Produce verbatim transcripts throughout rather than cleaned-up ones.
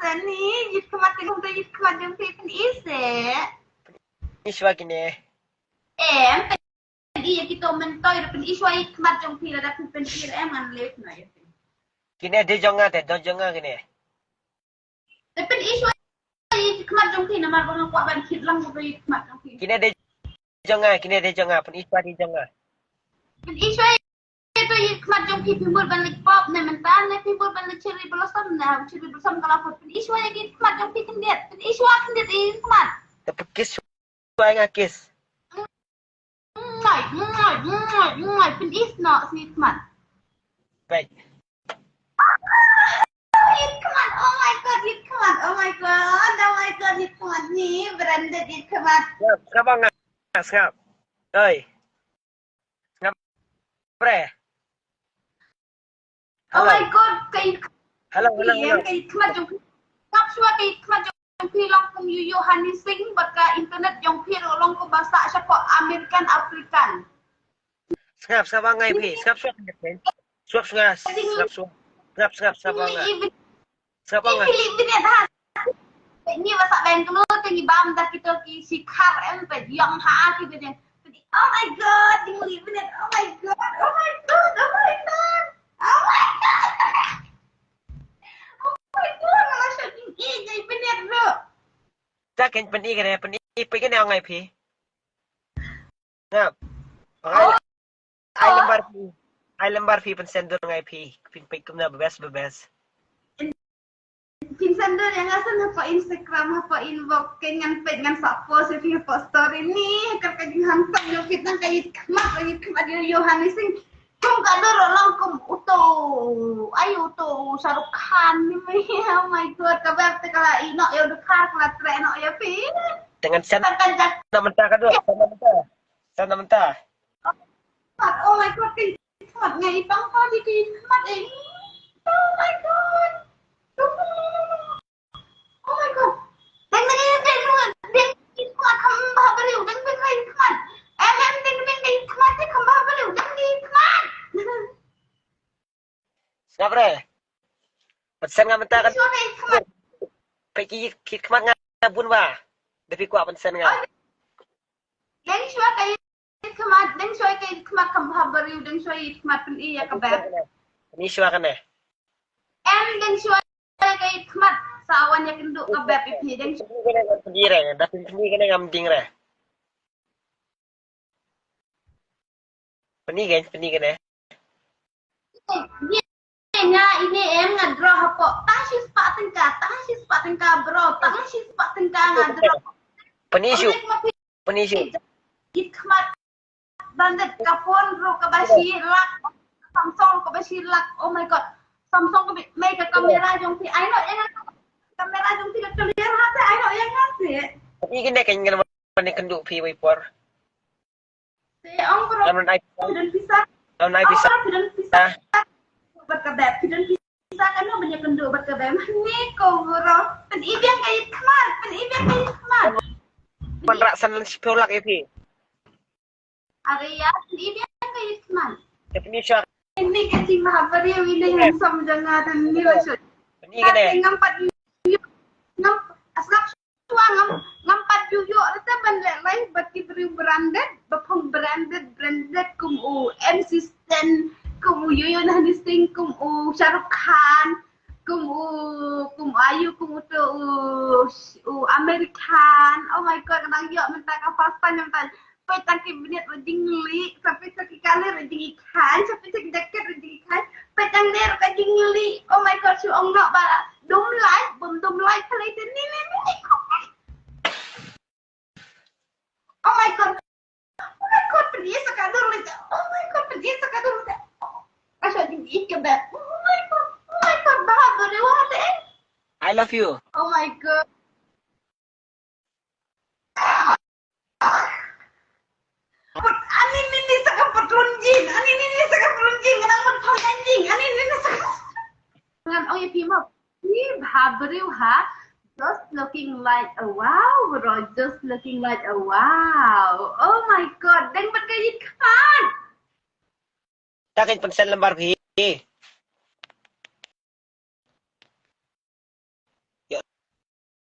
Ni, ïit khmat te, kum te ïit khmat jong phi, pyn-i se. Pyn-i shuwa kine. Em, pyn-i ïa kito myntoi, pyn-i shuwa ïit khmat jong phi, lada phi pyn-i em ngan leh noh ïa phi. Kine dei jong nga te, dei jong nga kine. Te pyn-i shuwa ïit khmat jong phi, namar ba nga kwah ban thied lang ba ïit khmat jong phi. Kine dei jong nga, kine dei jong nga, pyn-i shuwa dei jong nga. Pyn-i shuwa ïa ïit khmat jong phi, phi mut ban leit pop ne mynta, ne phi mut ban leit cherry blossom ne, cherry blossom ka la put. Pyn-i shuwa ïa ïit khmat jong phi khyndiat, pyn-i shuwa khyndiat ïa ïit khmat. Te pyn-i shuwa ïa nga kiss. Mwah, mwah, mwah, mwah, pyn-i shuwa ïa ïit khmat. Peit. Ïit khmat, oh my God, ïit khmat, oh my God, oh my God, ïit khmat ni, branded ïit khmat. Sngap, sngap ba nga, sngap. Oi. Sngap bre. Oh my God, ka ïit, hello, hello, hello, ka ïit khmat jong phi. Sngap shuwa ka ïit khmat jong phi long kum ïoh ïoh Honey Singh, bad ka internet jong phi ruh long kum ba sah shapoh American African. Sngap, sngap ba nga ïa phi, sngap shuwa ka ïit khmat. Sngap shuwa, sngap shuwa. Sngap, sngap, sngap ba nga. Sngap ba nga. Ngi lip bniat ha. Ngi ba sah Bangalore te ngi bam da kito ki shikhar em, peit ïong ha ki bniat. Oh my God, ngi lip bniat. Oh my God, oh my God, oh my God. Oh my God. Oh my God, nga la shu ïeit ïa i bniat ruh. Ta kein pyn-i kane, pyn-i peit kane ong ai phi. Ngap. Ai, ai lambar phi. Ai lambar phi, pynsend dur ngai phi. Phin peit kumno ba best, ba best. Pynsend dur ïa nga shen hapoh Instagram, hapoh inbox, kein ngan peit, ngan sa post ïa phi hapoh story ni. Ka ka jinghandsome jong phi, tang ka ïit khmat, ka ïit khmat ïoh ïoh Honey Singh. Kum ka dur ruh long kum uto. Ai uto Shah Rukh Khan ni mei. Oh my God, ka beb te ka la ïeh noh ïa u dkhar, ka la treh noh ïa phi. Te ngan send na mynta ka dur, send na mynta. Send na mynta. Oh my God, ka ïit khmat, nga i pang pang di ka ïit khmat eh. Oh my God. Oh my God. Dang dang dang dang dang ïit khmat kham bha briew, dang dang ïit khmat. Em em dang dang ïit khmat te kham bha briew, dang ïit khmat. Sngap re. Pynsend nga mynta kan. Sure ïit khmat. Peit ki ïit khmat nga bun ba. Da phi kwah pynsend nga. Dang shuwa ka ïit khmat, dang shuwa ka ïit khmat kham bha briew, dang shuwa ïit khmat, pyn-i ïa ka beb. Pyn-i shuwa kane. Em dang shuwa ka ïit khmat, sa wan ïakynduh ka beb ïa phi, dang shuwa. Pyn-i kane, pyn-i re, da pyn-i kane ngam ding re. Pyn-i kane, pyn-i kane. Ine nga, ine em nga draw hapoh tang shispah tyngka, tang shispah tyngka bro, tang shispah tyngka nga draw. Pyn-i shuh. Pyn-i shuh. Ïit khmat. Bandit, ka phone ruh kaba shi lak, Samsung kaba shi lak. Oh my God. Samsung kaba, mei ka kamera jong phi. Ai noh ïa nga. Kamera jong phi ka clear ha te, ai noh ïa nga te. Pyn-i kane kan ngan ban ïakynduh phi wei por. Te ong bro. Lam nan ai pisa. Lam nan ai pisa. Ong bro, phi don pisa. Bad ka beb, phi don pisa. Sa kano ban ïakynduh bad ka beb? Ni ko bro. Pyn-i biang ka ïit khmat, pyn-i biang ka ïit khmat. Pynrah san shiphew lak ïa phi. Are ïa, pyn-i biang ka ïit khmat. Te pyn-i shuwa. Ini ka jingmahab briew, ini handsome jong nga, te ini la shuh. Pyn-i kane. Ngam pat ïoh, ngam, sngap shuwa, ngam, ngam pat ïoh ïoh te ban leh live bad ki briew branded, ba phong branded, branded kum u M C Stan, kum u Yo Yo Honey Singh, kum u Shah Rukh Khan, kum u, kum u ayu, kum uto u, u Aamir Khan. Oh my God, nga dang ïoh mynta ka first time mynta. Peit tang ki bniat ruh jingïeit, sa peit tang ki kali ruh jingïeit, sa peit tang ki jaket ruh jingïeit, peit tang ne ruh ka jingïeit. Oh my God, shu ong noh ba dum like, bym dum like, kali te ni, ni, ni, ni. Oh my God. Oh my God, pyn-i sa ka dur leh. Oh my God, pyn-i sa ka dur leh. Ka shah jingïeit ka beb. Oh my God. Oh my God, bha briew ha te. I love you. Oh my God. Ani ni ni sa ka patlun jin, ani ni ni sa ka patlun jin, ngan ngan patlun jin, ani ni ni sa ka. Ngan ong ïa phi mo, phi bha briew ha, just looking like a wow, bro, just looking like a wow. Oh my God, dang bad ka ïit khmat. Ta kan pynsend lambar phi. Ïa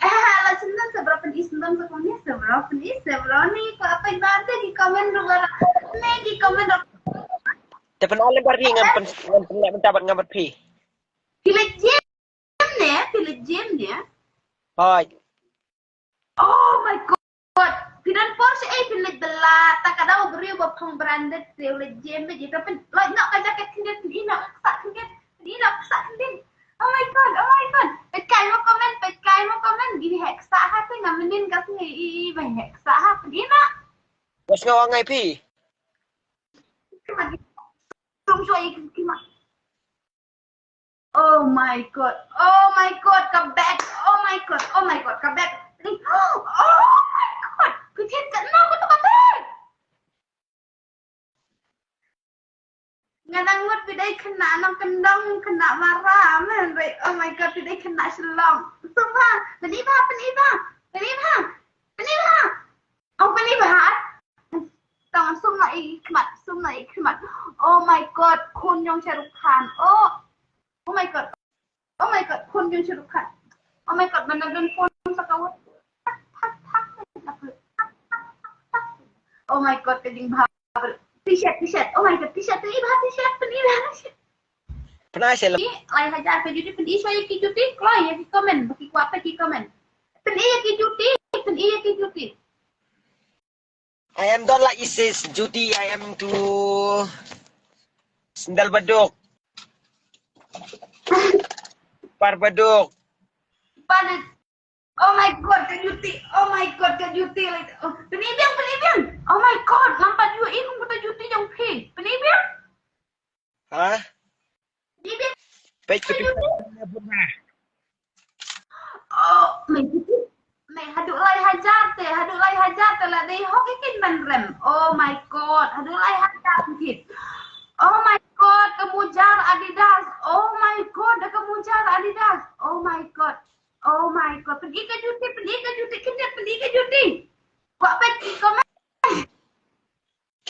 Eh, la sendam sa bro, pyni sendam sa kumne sa bro, pyni sa bro, ni ko apa ibadah di komen ruh bro. Ni di komen ruh. Te pynlong lem bad phi, ngan pyn, ngan pynlong mynta bad ngan bad phi. Phi leit gym ne, phi leit gym ne. Hooid. Oh my god. Phi don por shaei phi leit bylla, ta ka dei u briew ba phong branded te u leit gym beit, te pynlong noh ka jaket khyndiat, pynlong noh ka ksah khyndiat, pynlong noh ka ksah khyndiat. Oh my god, oh my god. Peit kai mo comment, peit kai mo comment. Gini heh ksah ha te, nga mynnin ka sngi i, i, ba heh ksah ha, pynlong noh. Bas nga ong ai phi. Khmat, sum shuwa i khmat. Oh my god. Oh my god, ka bag. Oh my god. Oh my god, ka bag. Oh my god. Phi thied katno kato ka bag. Nga dang mut phi dei khynnah nongkyndong, khynnah Mara, man, right? Oh my god, phi dei khynnah Shillong. Sum bha, pyni bha, pyni bha, pyni bha, pyni bha. Oh, pyni bha. Tang sum na i khmat, sum na i khmat. Oh my god, khun jong Shah Rukh Khan. Oh. Oh my god. Oh my god, khun jong Shah Rukh Khan. Oh my god, ban don khun sa ka wut. Oh my god, ka jingbha. T-shirt, t-shirt. Oh my god, t-shirt, pyni bha, t-shirt, pyni bha, t-shirt. Pynai sha lem. Lai hajar ka juti, pyni shuwa ïa ki juti, kloi ïa ki comment, ba ki kwah peit ki comment. Pyni ïa ki juti, pyni ïa ki juti. I am don't like isis juti, I am to sandal baduk. Par baduk. Pynit. Oh my god, ka juti. Oh my god, ka juti. Like, oh, pyni biang, pyni biang. Oh my god, nampak ju i kum kata juti jong phi. Pyni biang. Ha? Pyni biang. Peit ka juti. Oh, mei juti. Mei haduh lai hajar te, haduh lai hajar te la dei hok i kin ban rem. Oh my god, haduh lai hajar te. Oh my god, ka mujar Adidas. Oh my god, da ka mujar Adidas. Oh my god. Oh my god, pyni ka juti, pyni ka juti, khyndiat pyni ka juti.